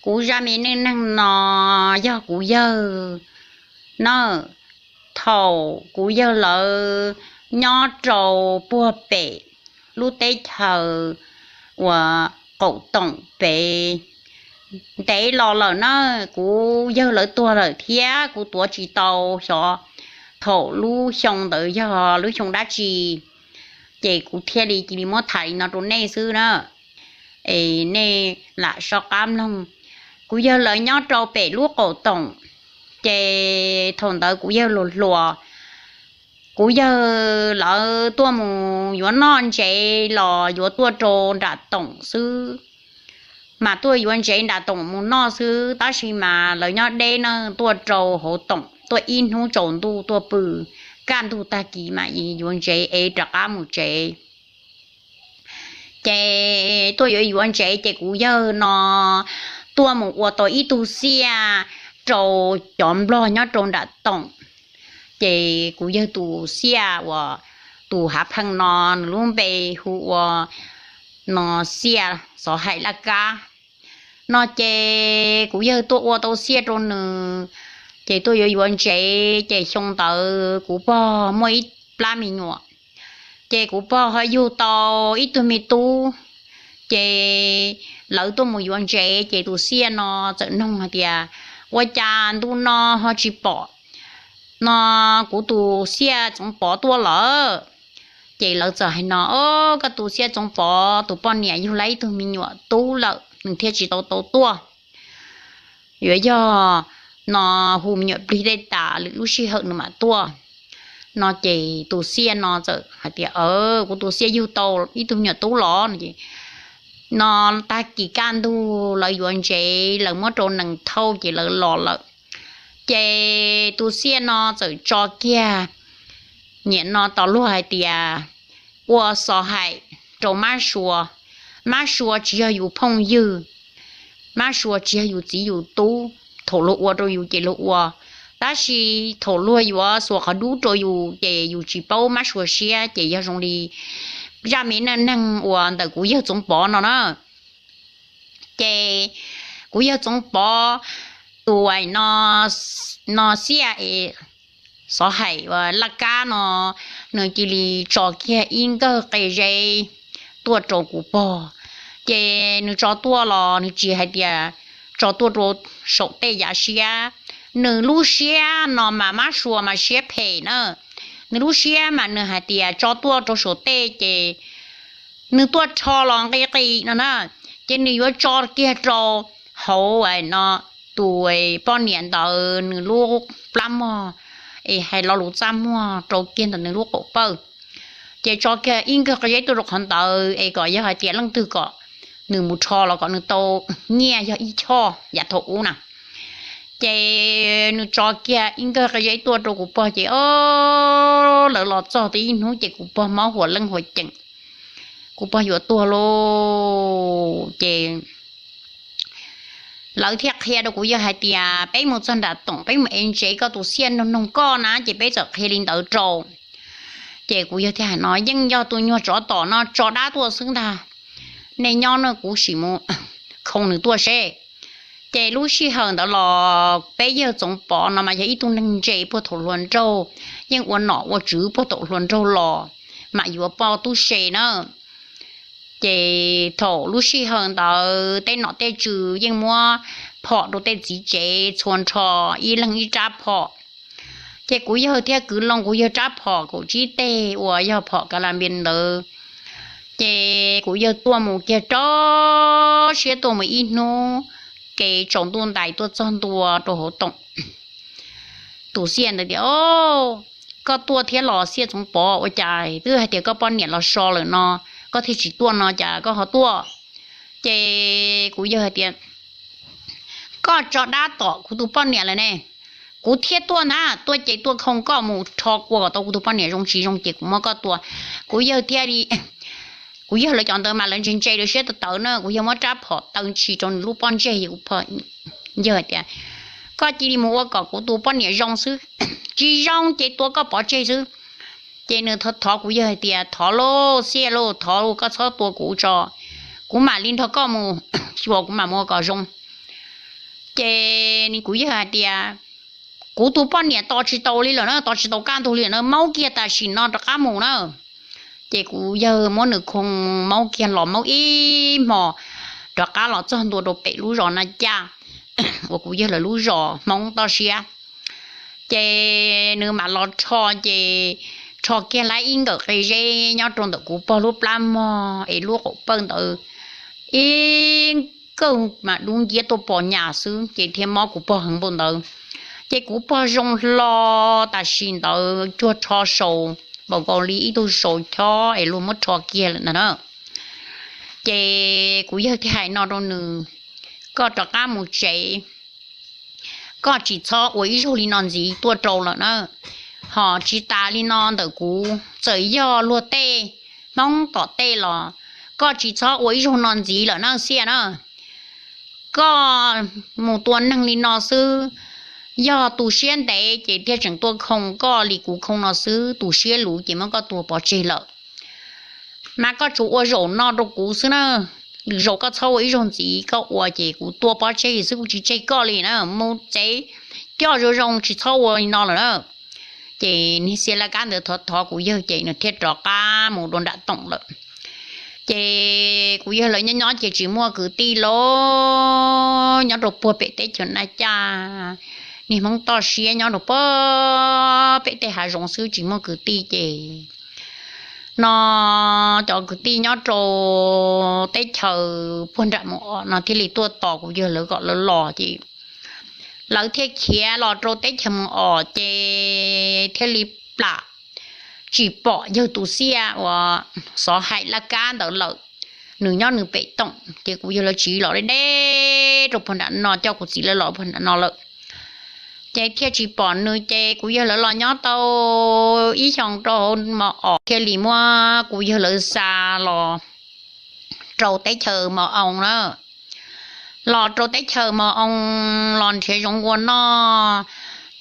Kuv zaj me neej neeg no yog kuv yawg na, thaum kuv yawg lawv nyob rau puag pem lub teb chaws uas qaum toom pem ntev los lawm na, kuv yawg lawv tuag lawm thiab kuv tuav tsis tau xyov thaum lub xyoo ntawd yog lub xyoo dab tsi, ces kuv thiaj li cia li muab tham li no rau nej xwb na, es nej lam soj qab mloog. Kuv yawg lawv nyob rau pem lub qaum toom, ces thaum ntawd kuv yawg hluas hluas, kuv yawg lawv tuaj mus yuav noj ntsev los yuav tuaj rau nram toom xwb, mas tuaj yuav ntsev nram toom mus noj xwb, tab sis mas lawv nyob deb na, tuaj rau hauv toom tuaj ib hnub tsaus ntuj tuaj pw, kaj ntug tag kis mam yuav ntsev es rov qab mus tsev. Ces tuaj yuav yuav ntsev ces kuv yawg no tuaj mus ua tau ib tug xiaj rau cov nplog nyob rau nram toom. Ces kuv yawg tus xiaj uas tus hav pheej no nws lub npe hu ua no xiaj xov haim laj kab no. Ces kuv yawg tuaj ua tau xiaj rau nws, ces tuaj yuav yuav ntsev, ces xyoo ntawd kuv pog muaj ib plab me nyuam, ces kuv pog ho yug tau ib tug me tub. Ces lawv tuaj mus yuav ntsev ces tus xiaj no txawm noog hais tias, ua cas ntu no ho tsis pom no kuv tus xiaj Txoov Pov tuaj lawm? Ces lawv txawm hais no, o, koj tus xiaj Txoov Pov tus poj niam yug tau ib tug me nyuam tub lawm nws thiaj tsis tau tau tuaj, yuav yog no hu me nyuam plig tej tas lwm lub sij hawm nws mam tuaj no. Ces tus xiaj no txawm hais tias, kuv tus xiaj yug tau ib tug me nyuam tub los no. Ces no tag kis kaj ntug lawv yuav ntsev, lawv muab rau nees thauj ces lawv los lawm. Ces tus xiaj no txawm tso kiag, niam no tos luag hais tias, ua xov haim rau mab sua. Mab sua tsis yog yus phooj ywg, mab sua tsis yog yus txiv yus tub, thaum luag ua rau yus ces luag ua, tab sis thaum luag yuav xuas qhov dub rau yus ces yus tsis paub mab sua siab. Ces yog zoo li zaj me neej neeg uas ntawm kuv yawg Txoov Pov no na. Ces kuv yawg Txoov Pov tus no, no xiaj es xov haim laj kab no, nws cia li tso kiag ib nkawg qe zeb tuaj rau kuv pog. Ces nws tso tuaj los nws tsis hais tias tso tuaj rau saum tej yav siab. Nws lub siab no mas mab sua mas siab phem na, nws lub siab mas nws hais tias tso tuaj rau saum tej ces nws tuaj rho los nqi qis no na, ces nws yuav tso kiag rau hauv no tus poj niam ntawd nws lub plab mog, es hais lo lus txaj muag rau kiag ntawm nws lub qaum pawj. Ces tso kiag ib nkawg qe zeb tuaj rau qhov ntawd es kom yog hais tias leej twg kom nws mus rho los kom nws tau nyiaj yog ib choj yav thaum ub na. Ces nws tso kiag ib nkawg qe zeb tuaj rau kuv pog ces o, lawv los txog tau ib hnub ces kuv pog mob huas leej huas ceem, kuv pog yuav tuag lauj. Ces lawv thiaj qhia rau kuv yawg hais tias peb mus txog nram toom peb mus ev ntsev, koj tus xiaj noog noog koj na, ces peb txawm qhia li ntawd rau. Ces kuv yawg thiaj hais no, yeej yog tus nyuag tsov tom no tso dab tuaj xwb ntag, nej nyob no kuv sim mus khoo nws tuaj seb. Ces lub sij hawm ntawd los peb yawg Txoov Pov no mas yog ib tug neeg ntse puag thaum hluas nraug, yeej ua nom ua tswv puag thaum hluas nraug los, mam yuav poj tub se na. Ces thaum lub sij hawm ntawd tej nom tej tswv yeej muab phom rau tej txiv tsev txhua nrho, ib leeg ib rab phom. Ces kuv yawg thiaj kwv loo kuv yawg rab phom kaum tsib teg uas yog phom ka la npia ntawd. Ces kuv yawg tuaj mus kiag rau siab tuaj mus ib hnub, kev tsaus ntuj ntais tuaj txog ntua rau hauv toom. Tus xiaj ntawd tias, o, koj tuaj thiab los xiaj Txoov Pov, ua cas twb hais tias koj poj niam los so lawm no, koj thiaj tsis tuaj no cas koj ho tuaj? Ces kuv yawg hais tias, koj tso dab tom kuv tus poj niam lawm ne, kuv thiaj tuaj na, tuaj ces tuaj khoo koj mus rho kua kom tau kuv tus poj niam zoo tsis zoo ces kuv muab koj tua. Kuv yawg thiaj li, kuv yawg lawv cov ntawd mas lawv ntse ntse lawv siab tawv tawv na, kuv yawg muab rab phom taw ntshis rau nws lub pob ntseg, yawg hais tias, koj cia li mus ua kom kuv tus poj niam zoo xwb, tsis zoo ces tua koj pov tseg xwb. Ces nws thov kuv yawg hais tias, thov lauj xiaj lauj, thov lauj, koj txhob tua kuv tso, kuv mam li nrog koj mus xyuas, kuv mam mus ua kom zoo. Ces kuv yawg hais tias, kuv tus poj niam tos tsis tau li lawm na, tos tsis tau kaj ntug li lawm na, maub kiag tam sim no rov qab mus na. Ces kuv yawg muab nws khoo maub kiag los maub ib hmos, rov qab los txog ntua rau pem lub zos Na Caj uas kuv yawg lawv lub zos Hmoob toj siab. Ces nws mam los rho, ces rho kiag lawm ib nkawm qe zeb nyob rau ntawm kuv pog lub plab mog es lub qaum pawj ntawd, ib nkawm mas dub nciab tuaj pos nyas xwb ces thiaj mob kuv pog heev npaum ntawd. Ces kuv pog zoo hlo tam sim ntawd cuag rho saus npaum nkaus li ib tug saus chob es luag muab rho kiag lawm ntag na. Ces kuv yawg thiaj hais no rau nws, koj rov qab mus tsev, koj tsis txhob ua ib zaug li no ntxiv tuaj rau lawm na. Ho tsis tas li no ntawm kuv, txawm yog luag tej, Hmoob tom tej los, koj tsis txhob ua ib zaug no ntxiv lawm na Xiaj na. Koj mus tua neeg li no xwb, yog tus siab ntev ces thiaj tseem tuaj khoo koj li kuv khoo no xwb, tus siab luv ces muab koj tua pov tseg lawm. Mas koj tsuas ua zaum no rau kuv xwb na, lwm zaus koj txhob ua ib zaug ntxiv, koj ua ces kuv tua pov tseg xwb, kuv tsis tseg koj li na, mus tsev, coj zoo zoo tsis txhob ua li no lawm na. Ces niag Xiaj laj kab ntawd thov thov kuv yawg ces nws thiaj rov qab mus dua nram toom lawm. Ces kuv yawg lawv nyob nyob ces tsis muaj kwv tij los nyob rau puag pem teb chaws Na Caj, niag Hmoob toj siab nyob rau puag pem tej hav zoov xwb tsis muaj kwv tij ces no cov kwv tij nyob rau teb chaws puag nram Moos Os no thiaj li tuaj tos kuv yawg lawv kom lawv los ces lawv thiaj khiav los rau teb chaws Moos Os ces thiaj li plam tsis pom yawg tus Xiaj uas xov hais laj kab ntawd lawm. Nws nyob nws pem toom ces kuv yawg lawv tsiv los deb deb rau puag nram no, coj kuv txiv lawv los puag nram no lawm. Ces thiaj tsis pom nws ces kuv yawg lawv los nyob tau ib xyoos rau hauv Moos Os thiaj li muab kuv yawg lawv xa los rau teb chaws Moos Os na. Los rau teb chaws Moos Os los nrhiav zoov ua noj.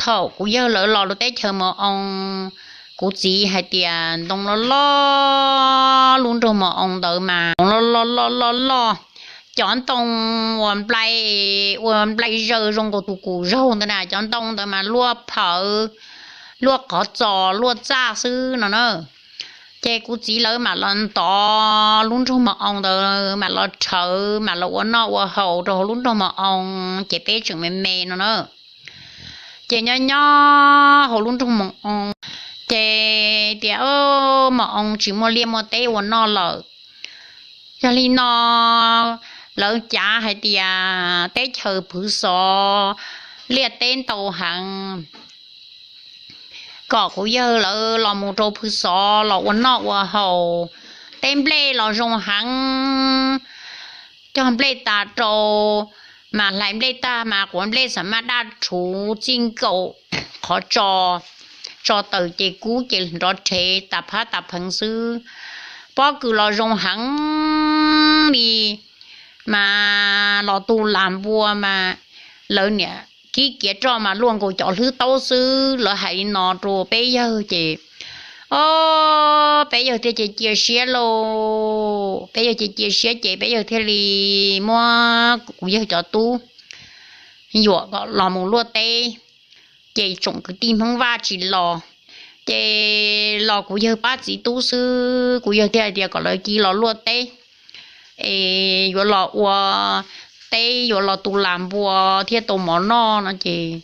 Thaum kuv yawg lawv los rau teb chaws Moos Os, kuv txiv hais tias ntoo loj loj lub nroog Moos Os ntawd mas ntoo loj loj loj loj loj, cov ntoo uas nplai, ua nplai zaws zoo nkaus tus kum zaug ntawd na, cov ntoo ntawd mas luaj phawv, luaj qhov txos luaj txaj xwb no na. Ces kuv txiv lawv mam los ntov lub nroog Moos Os ntawd mam los rhawv mam los ua noj ua haus rau hauv lub nroog Moos Os ces peb tseem me me no na. Ces nyob nyob hauv lub nroog Moos Os ces tias Moos Os tsis muaj liaj muaj teb ua noj lawm. Yog li no lawv cav hais tias teb chaws Phwv Xov liaj teb ntau heev, kom kuv yawg lawv los mus rau Phwv Xov los ua noj ua haus. Teb nplej los zoo heev, cog nplej tas rau mas hlais nplej tag mas quav nplej xam maj daj rhuv txij nkaus qhov tso, tso taws ces kub ces nrov rhev tas phab tas pheev xwb. Pob kws los zoo heev li, mas los tu las npua mas lawv niam kib kiav roj mas luaj nkaus cov hlwb taub xwb. Lawv hais li no rau peb yawg ces, o, peb yawg thiaj cia cia siab lauj. Peb yawg cia cia siab ces peb yawg thiaj li muab kuv yawg cov tub yuam kom los mus luaj teb. Ces tsoom kwv tij Hmoob Vaj tsis los, ces los kuv yawg pab txiv tub xwb. Kuv yawg thiaj hais tias kom lawv cia los luaj teb es yuav los ua teb, yuav los tu las npua thiaj tau mov noj no ces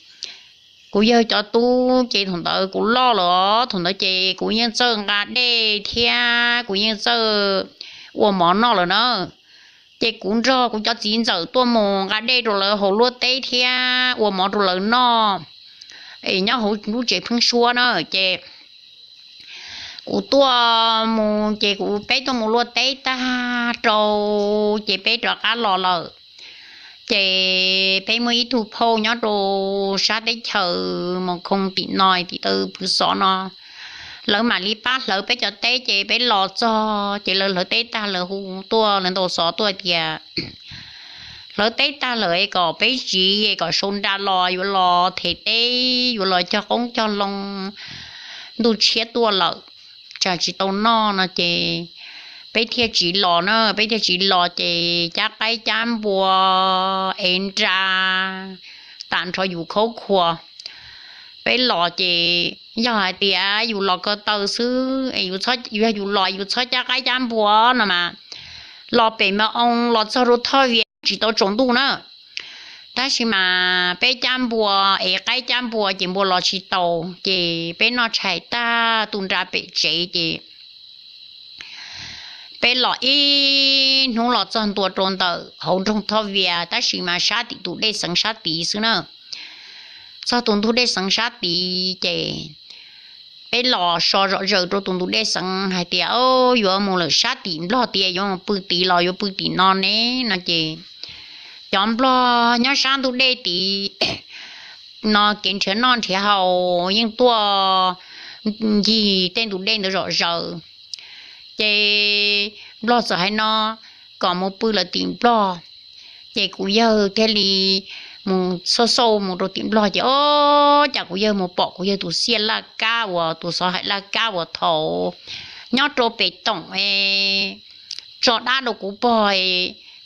kuv yawg cov tub ces thaum ntawd kuv loj lawm os, thaum ntawd ces kuv yeej txawj nqa dej thiab kuv yeej txawj ua mov noj lawm na. Ces kuv nrog kuv cov txiv ntxawm tuaj mus nqa dej rau lawv haus luaj teb thiab ua mov rau lawv noj es nyob hauv lub tsev pheeb suab na. Ces kuv tuaj mus ces kuv, peb tuaj mus luaj teb tag rau ces peb rov qab los lawm. Ces peb muaj ib tug phauj nyob rau sab teb chaws Moos Khoo tim no, tim taw Phwv Xov no, lawv mam li pab hlawv peb cov teb ces peb los txog ces lawv hlawv teb tag lawv hu tuaj, lawv ntaus xov tuaj tias hlawv teb tag lawm kom peb tsiv kom sau nra los yuav los them teb, yuav los cog qoob cog loo, ntuj tshiab tuaj lawm, tsam tsis tau noj no ces peb thiaj tsiv los na, peb thiaj tsiv los ces cab qaib cab npua ev nra tas nrho yus khaub khuas. Peb los ces yog hais tias yus los ko taw xwb es yus, yog yus los yus txhob cab qaib cab npua no mas los pem mas oo los txog rau Thoj Vias tsis tau tsaus ntuj na. Tab sis mas peb cab npua es qaib cab npua ces npua los tsis taus ces peb noj tshais tag tu nra pem tsev ces peb los ib hnub los txog ntua rau ntawm hauv nroog Thoj Vias tab sis mas sab tim tus dej Xeev sab tid xwb na. Txog tus ntug dej Xeev sab tid ces peb los so zom zaws rau tus ntug dej Xeev hais tias, Au, yuav mus lawm sab tim Nplog tias yuav mus pw tid los yuav pw tim no ne? No ces cov Nplog nyob sab ntug dej tid no kev nrhiav noj nrhiav haus yeej tuaj ncig tej ntug dej ntawd zom zaws. Ces Nplog txawm hais no kom mus pw lawm tim Nplog. Ces kuv yawg thiaj li mus xauj xauj mus rau tim Nplog ces o, cas kuv yawg mus pom kuv yawg tus xiaj laj kab uas tus xov hais laj kab uas thaum nyob rau pem toom tso dab rau kuv pog,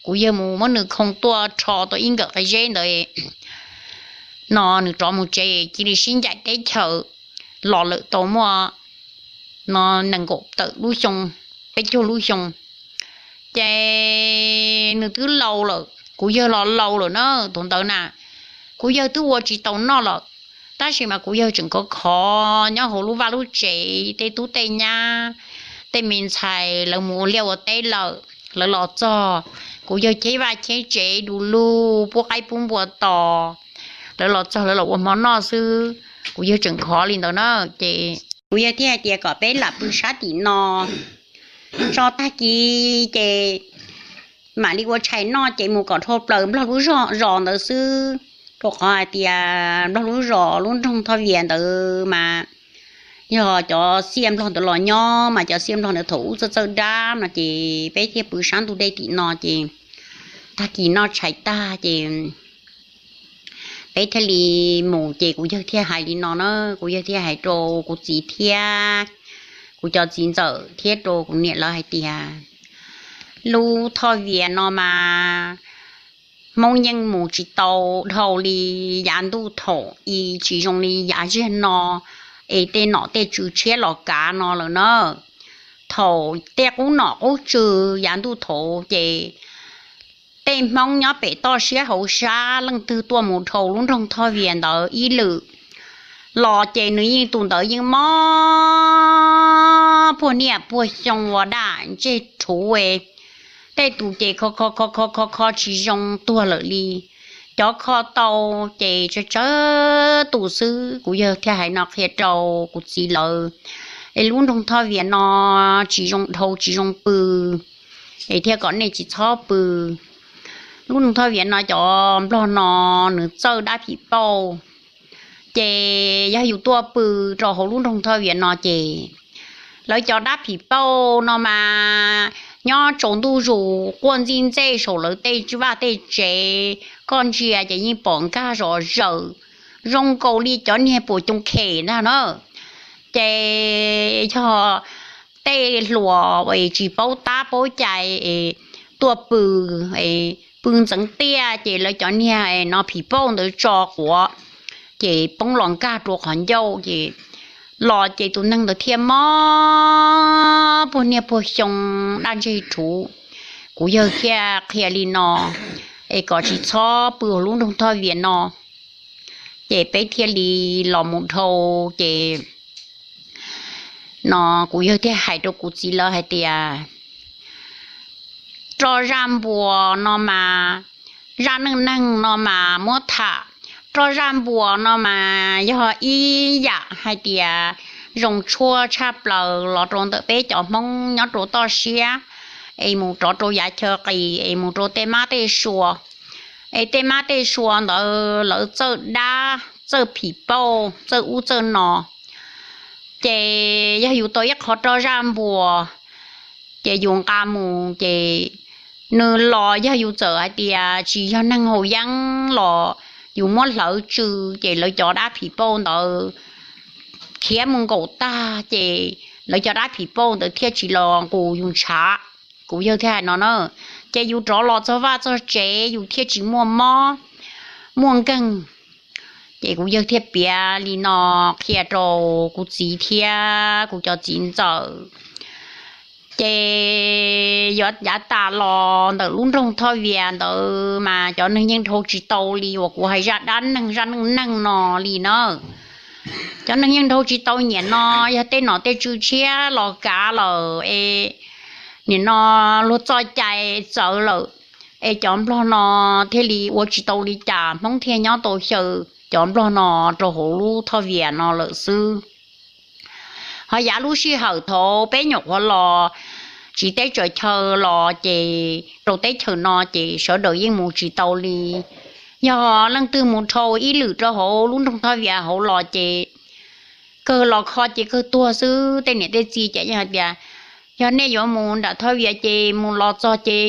kuv yawg mus muab nws khoo tuaj rho tau ib nkawm qe zeb ntawd no nws rov mus tsev cia li sib ncaim teb chaws los lawm tau muaj no nees nkaum tawm lub xyoo, peb caug lub xyoo. Ces nws twb laus lawm, kuv yawg los laus lawm na thaum ntawd na, kuv yawg twb ua tsis tau noj lawm. Tab sis mas kuv yawg tseem khov khov nyob hauv lub vaj lub tsev, tej tub tej nyab, tej me ntxhais lawv mus ua liaj ua teb lawm, lawv los txog, kuv yawg cheb vaj cheb tsev du lug pub qaib pub npua tos, lawv los txog lawv los ua hmo noj xwb. Kuv yawg tseem khov li ntawd na, ces kuv yawg thiaj hais tias kom peb lam pw sab tim no tso tag kis ces mam li ua tshais noj ces mus kom dhau plaws Nplog lub zos ntawd xwb, rau qhov hais tias Nplog lub zos lub nroog Thoj Vias ntawd mas yog cov xiaj Nplog ntawd los nyob mas cov xiaj Nplog ntawd thaum ub txawj txawj dab no ces peb thiaj pw sab ntug dej tim no ces tag kis noj tshais tag ces peb thiaj li mus ces kuv yawg thiaj hais li no na, kuv yawg thiaj hais rau kuv txiv thiab kuv cov txiv ntxawm thiab rau kuv niam lawv hais tias lub Thoj Vias no mas Hmoob yeej mus tsis tau dhau li yav ntuj thaum i tsis zoo li yav ziag no es tej nom tej tswv tshiab los kav no lawm na. Thaum tej qub nom qub tswv yav ntuj thaum ces tej Hmoob nyob pem toj siab hauv sab leej twg tuaj mus dhau lub nroog Thoj Vias ntawd ib lwm los ces nws yeej tus ntawd yeej mob puag niaj puag xyoo ua daj ntseg rhuv, tej tus ces kho kho kho kho kho tsis zoo tuag lawm li. Cov kho tau ces tsawg tsawg tus xwb. Kuv yawg thiaj hais no qhia rau kuv txiv lawv, es lub nroog Thoj Vias no tsis zoo dhau tsis zoo pw, es thiaj kom nej tsis txhob pw. Lub nroog Thoj Vias no cov Nplog no nws txawj dab phim pauj, ces yog yus tuaj pw rau hauv lub nroog Thoj Vias no ces lawv cov dab phim pauj no mas nyob tsaus ntuj zus quaj ntxij ntxej saum lawv tej vaj tej tsev, koj ntsia ces yeej pom nkag zom zaws zoo nkaus li cov niag puas coos khem ntag na. Ces yog tej hluas tsis paub tab paub cai es tuaj pw, pw ntxeev tiaj ces lawv cov niag no phim pauj ntawd tso quav ces poob los nkag rau qhov ncauj ces los ces tus neeg ntawd thiaj mob puag niaj puag xyoo daj ntseg rhuv. Kuv yawg thiaj qhia li no es kom tsis txhob pw hauv lub nroog Thoj Vias no, ces peb thiaj li los mus dhau ces no kuv yawg thiaj hais rau kuv txiv lawv hais tias roj zaj npuas no mas, zaj neej neeg no mas muab tham, roj zaj npuas no mas yog ib yam hais tias zoo tshuaj tshaj plaws los rau ntawm peb cov Hmoob nyob rau toj siab es mus rov rau yav chaw qis es mus rau tej mab tej sua, es tej mab tej sua ntawd lawv txawj dab txawj phim pauj txawj ub txawj no. Ces yog yus tau ib qho roj zaj npuas ces yus nqa mus ces nws los yog yus txawm hais tias tsis yog neeg haus yeeb los yus muab hlawv tsw ces lawv cov dab phim pauj ntawd khiav mus nkaum tag ces lawv cov dab phim pauj ntawd thiaj tsis los nqus yus ntshav. Kuv yawg thiaj hais no na, ces yus rov los txog vaj txog tsev yus thiaj tsis muaj mob muaj nkeeg. Ces kuv yawg thiaj piav li no qhia rau kuv txiv thiab kuv cov txiv ntxawm. Ces yuav yav tas los ntawm lub nroog Thoj Vias ntawd mas cov neeg yeej dhau tsis tau li uas kuv hais zaj dab neeg zaj neej neeg no li na. Cov neeg yeej dhau tsis tau, nim no yog tej nom tej tswv tshiab los kav lawm es nim no luag txoj cai txawv lawm, es cov nplog no thiaj li ua tsis tau li cas, Hmoob thiaj nyob tau xyaw cov nplog no rau hauv lub Thoj Vias no lawm xwb. Ho yav lub sij hawm thaum peb nyuam qhuav los tsiv teb tsaws chaw los ces rau teb chaws no ces sawv daws yeej mus tsis tau li. Yog leej twg mus dhau ib lwm rau hauv lub nroog Thoj Vias hauv los ces kawg los kho ces kawg tuag xwb. Tej niam tej txiv ces yeej hais tias yog nej yuav mus nram Thoj Vias ces mus los txog ces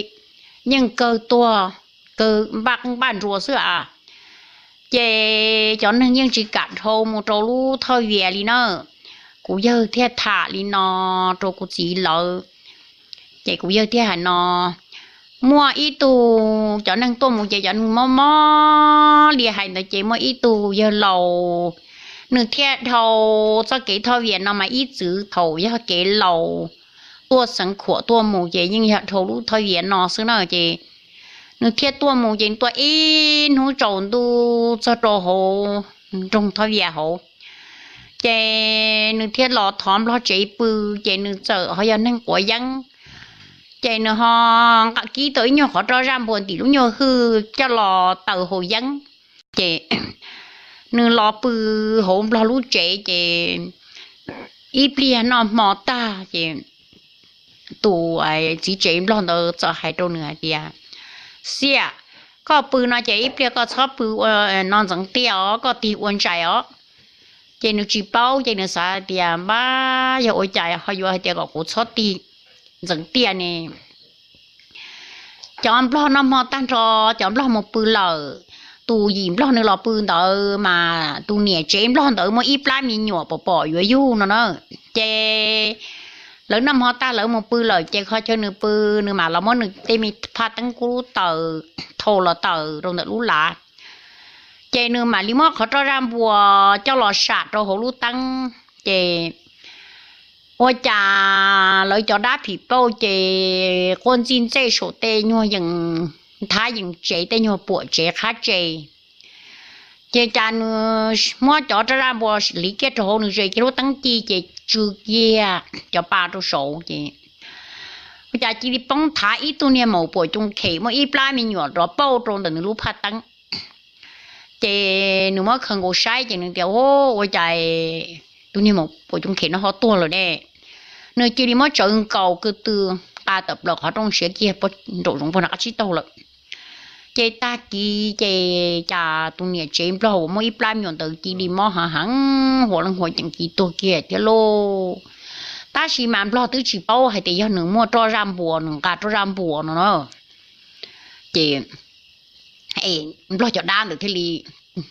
yeej kawg tuag, kawg npaj qeej npaj nruas xwb a. Ces cov neeg yeej tsis kam dhau mus rau lub Thoj Vias li na. Kuv yawg thiaj tham li no rau kuv txiv lawv. Ces kuv yawg thiaj hais no, muaj ib tug cov neeg tuaj mus ces cov neeg mob mob li hais ntawd ces muaj ib tug yawg laus, nws thiaj dhau txoj kev Thoj Vias no mas ib txwm thaum yog kev laus tuaj xeev khuam tuaj mus ces yeej yog dhau lub Thoj Vias no xwb na. Ces nws thiaj tuaj mus ces tuaj ib hnub tsaus ntuj txog rau hauv nroog Thoj Vias hauv. Ces nws thiaj los thov nplog tsev pw, ces nws txawm ho yog neeg quav yeeb, ces nws ho nqa kib tau ib nyuag qhov roj zaj npuas ntim lub nyuag hwj coj los taws haus yeeb. Ces nws los pw hauv nplog lub tsev ces ib pliag noj hmo tag ces tus txiv tsev nplog ntawd txawm hais rau nws hais tias, Xiaj, koj pw no ces ib pliag koj txhob pw no ntxeev tiaj os, koj tig ua ntsais os. Ces nws tsis paub ces nws xav hais tias, Npab, yog ua cas ho yuav hais tias kom kuv txhob tig ntxeev tiaj ne? Cov nplog noj hmo tag nrho, cov nplog mus pw lawm, tus yim nplog nws los pw ntawd mas tus niam tsev nplog ntawd muaj ib plab me nyuam pom pom yuav yug no na. Ces lawv noj hmo tag lawv mus pw lawm ces kho chaw nws pw, nws mam los muab nws tej me phaj teeb kub lub taws thau los taws rau ntawm lub lav. Ces nws mam li muab qhov roj zaj npuas coj los sam rau hauv lub teeb ces ua cas lawv cov dab phim pauj ces quaj ntxij ntxej saum tej nyuag yees nthab yees tsev, tej nyuag puam tsev qhab tse. Ces cas nws muab cov roj zaj npuas hliv kiag rau hauv, nws zes kiag lub teeb ci ces tsw kiag cov pa rau saud ces ua cas cia li poob thav ib tug niag maum puam coos khem muaj ib plab me nyuam rov pauj rau ntawm nws lub phaj teeb. Ces nws muab khaws nkaus saib ces nws tias, Ua cas tus niag maum puam coos khem no ho tuag lawm ne? Nws cia li muab tsawv nkaus ko tw nqa tawm plaws qhov rooj siav kiag nraum zoov puag nram qab tsib taug lawm. Ces tag kis ces cas tus niam tsev nplog uas muaj ib plab me nyuam ntawd cia li mob heev heev, huas leej huas ceem kis tuag kiag thiab lauj. Tab sis mas nplog twb tsis paub hais tias yog nws muaj roj zaj npuas, nws nqa roj zaj npuas no na. Ces nplog cov dab ntawd thiaj li,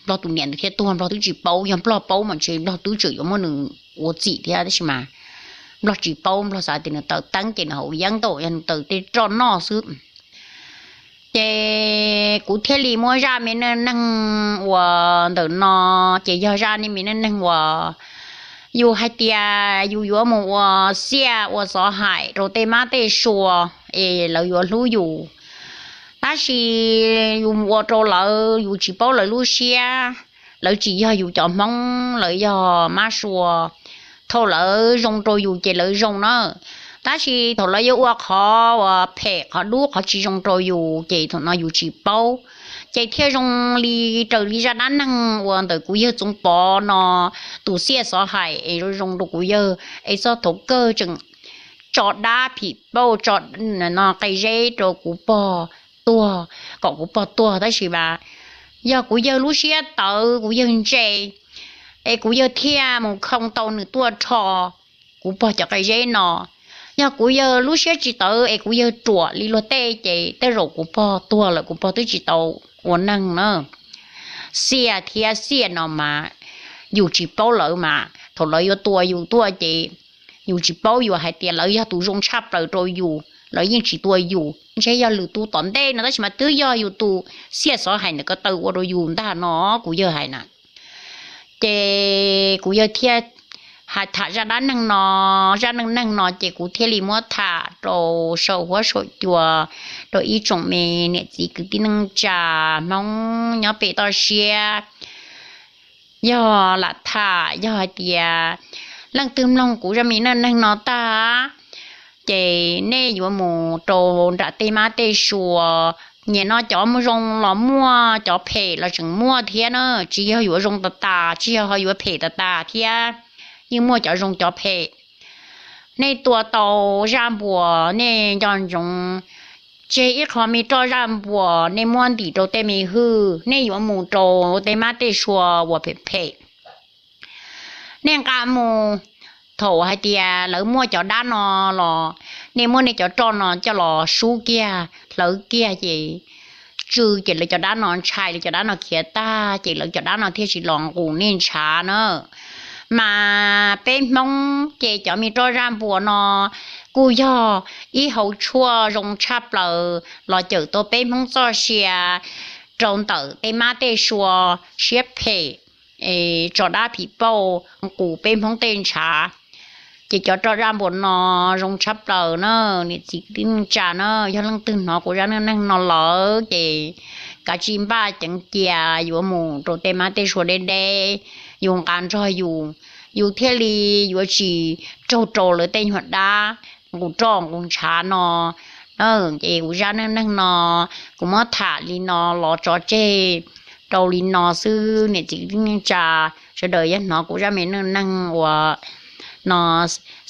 nplog tus niam ntawd thiaj tuag, nplog twb tsis paub. Yog nplog paub mas ntshe nplog twb tseem yuav muab nws ua txim thiab, tab sis mas nplog tsis paub, nplog xav tias nws taws teeb ces nws haus yeeb ntau, yog nws taws tej roj noj xwb. Ces kuv thiaj li muab zaj me neej neeg uas ntawm no, ces yog zaj me neej neeg uas yus hais tias yus yuav mus ua xiaj ua xov haim rau tej mab tej sua es lawv yuav hlub yus. Tab sis yus ua rau lawv, yus tsis paub lawv lub siab, lawv tsis yog yus cov Hmoob, lawv yog mab sua. Thaum lawv zoo rau yus ces lawv zoo na, tab sis thaum lawv yuav ua qhov uas phem, qhov dub, qhov tsis zoo rau yus ces thaum no yus tsis paub. Ces thiaj zoo li raws li zaj dab neeg uas ntawm kuv yawg Txoov Pov no, tus xiaj xov haim es zoo zoo rau kuv yawg, es txog thaum kawg tseem tso dab phim pauj, tso no qe zeb rau kuv pog tuag, kom kuv pog tuag. Tab sis mas yog kuv yawg lub siab tawv, kuv yawg ntse, es kuv yawg thiaj mus khoo tau nws tuaj rho kuv pog cov qe zeb no. Yog kuv yawg lub siab tsis tawv es kuv yawg ruam li luag tej ces tej zaum kuv pog tuag lawm, kuv pog twb tsis tau ua neeg na. Xiaj thiab xiaj no mas yus tsis paub lawv mas thaum lawv yuav tua yus tuaj ces yus tsis paub, yus hais tias lawv yog tus zoo tshaj plaws rau yus, lawv yeej tsis tua yus, ntshe yog lwm tus tom ntej no tab sis mas twb yog yus tus xiaj xov hais ntawm ko taw ua rau yus ntag no, kuv yawg hais na. Ces kuv yawg thiaj hais tham zaj dab neeg no, zaj neej neeg no ces kuv thiaj li muab tham rau saum huab saum cua rau ib tsoom me niam txiv kwv tij neej tsa Hmoob nyob pem toj siab. Yog lam tham yog hais tias leej twg mloog kuv zaj me neej neeg no tag, ces nej yuav mus rau nram tej mab tej sua, nim no cov zoo los muaj, cov phem los tseem muaj thiab na, tsis yog yuav zoo tas tas, tsis yog ho yuav phem tas tas thiab, yeej muaj cov zoo cov phem. Nej tua tau zaj npuas nej nco ntsoov tseg ib qho me roj zaj npuas nej muab ntim rau tej me hwj, nej yuav mus rau tej mab tej sua uas phem phem. Nej nqa mus, thaum hais tias lawv muaj cov dab no los nej muab nej cov roj no coj los sub kiag hlawv kiag ces tsw, ces lawv cov dab no ntshai, lawv cov dab no khiav tag ces lawv cov dab no thiaj tsis los nqus nej ntshav na. Mas peb Hmoob ces cov me roj zaj npuas no kuj yog ib hauv tshuaj zoo tshaj plaws los cawm tau peb Hmoob txoj sia rau ntawm tej mab tej sua siab phem, tso dab phim pauj nqus peb Hmoob tej ntshav. Ces cov roj zaj npuas no zoo tshaj plaws na, niam txiv kwv tij neej tsa na, yog leej twg hnov kuv zaj neej neeg no lawm ces kav tsij npaj ceev cia yuav mus rau tej mab tej sua deb deb, yus nqa nrog yus, yus thiaj li yuav tsis raug rau lawv tej nyuag dab nqus roj nqus ntshav no. Ces kuv zaj neej neeg no kuv muab tham li no los tso tseg rau li no xwb, niam txiv kwv tij neej tsa sawv daws yog hnov kuv zaj me neej neeg uas no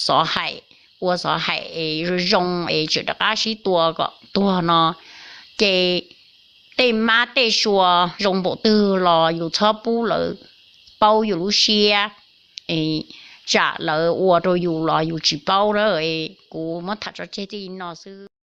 xov hais, ua xov hais es zoo zoo es tseem rov qab sib tua kom tuag no, ces tej mab tej sua zoo npaum twg los yus txhob pub lawv paub yus lub siab, tsam lawv ua rau yus los yus tsis paub na. Kuv muab tham tso tseg txij li no xwb.